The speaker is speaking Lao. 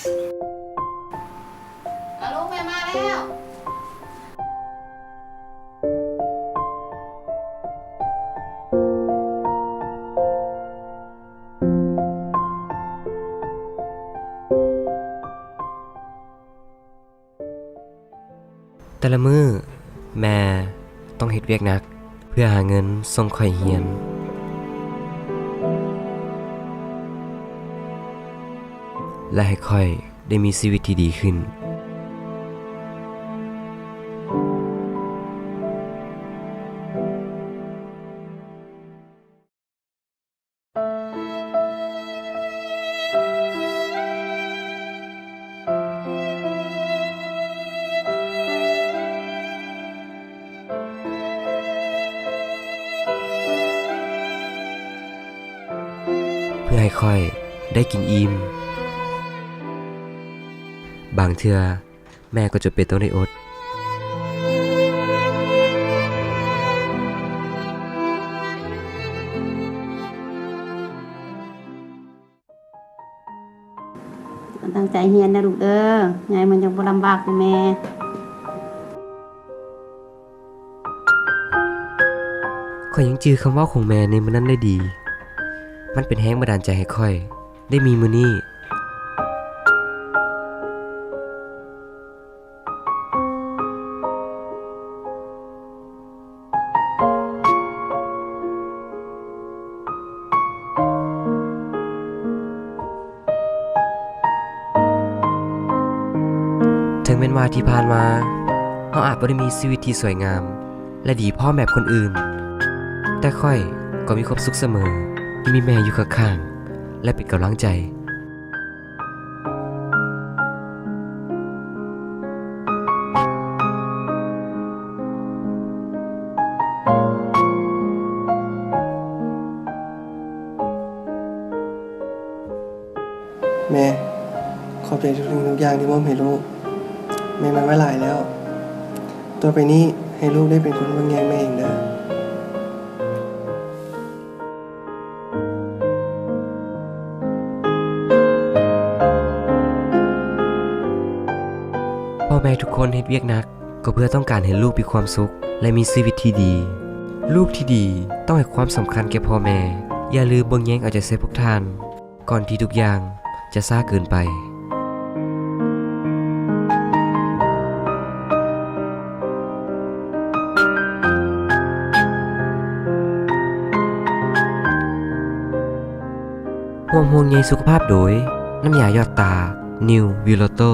ອາ ລູກແມ່ມາແລ້ວ. ແຕ່ລະມື້ ແມ່ຕ້ອງເຮັດວຽກໜັກເພື່ອຫາເງິນສົ່ງຂ້ອຍຮຽນ ແລະ ໃຫ້ຂ້ອຍໄດ້ມີຊີວິດທີ່ດີຂຶ້ນ. ເພື່ອໃຫ້ຂ້ອຍໄດ້ກິນອີ່ມ. ບາງເທື່ອ ແມ່ກໍຈຳເປັນຕ້ອງໄດ້ອົດ. ຕັ້ງໃຈຮຽນນະລູກເດີ, ໃຫຍ່ມັນຍັງບໍ່ລຳບາກຄືແມ່. ຂ້ອຍຍັງຈື່ຄຳເວົ້າຂອງແມ່ໃນມື້ນັ້ນໄດ້ດີ. ມັນເປັນແຮງບັນດານໃຈໃຫ້ຂ້ອຍໄດ້ມີມື້ນີ້. ເຖິງແມ່ນວ່າທີ່ຜ່ານມາ ເຮົາອາດບໍ່ໄດ້ມີຊີວິດທີ່ສວຍງາມ ແລະ ດີພ້ອມແບບຄົນອື່ນ, ແຕ່ຂ້ອຍກໍມີຄວາມສຸກສະເໝີທີ່ມີແມ່ຢູ່ຂ້າງໆ ແລະ ເປັນກຳລັງໃຈ. ແມ່ ຂອບໃຈທຸກສິ່ງທຸກຢ່າງທີ່ມອບໃຫ້ລູກ. ແມ່ມັກຫຼາຍໆແລ້ວ. ຕໍ່ໄປນີ້ໃຫ້ລູກໄດ້ເປັນຄົນເບິ່ງແຍງແມ່ເອງເດີ. ພໍ່ແມ່ທຸກຄົນເຮັດວຽກໜັກ ກໍເພື່ອຕ້ອງການໃຫ້ລູກມີຄວາມສຸກ ແລະ ມີຊີວິດທີ່ດີ. ລູກທີ່ດີຕ້ອງໃຫ້ຄວາມສຳຄັນແກ່ພໍ່ແມ່. ຢ່າລືມເບິ່ງແຍງເອົາໃຈໃສ່ພວກທ່ານ ກ່ອນທີ່ທຸກຢ່າງຈະຊ້າເກີນໄປ. ຮ່ວມຫ່ວງໃຍສຸຂະພາບໂດຍ ນ້ຳຢາຢອດຕາ New Viloto.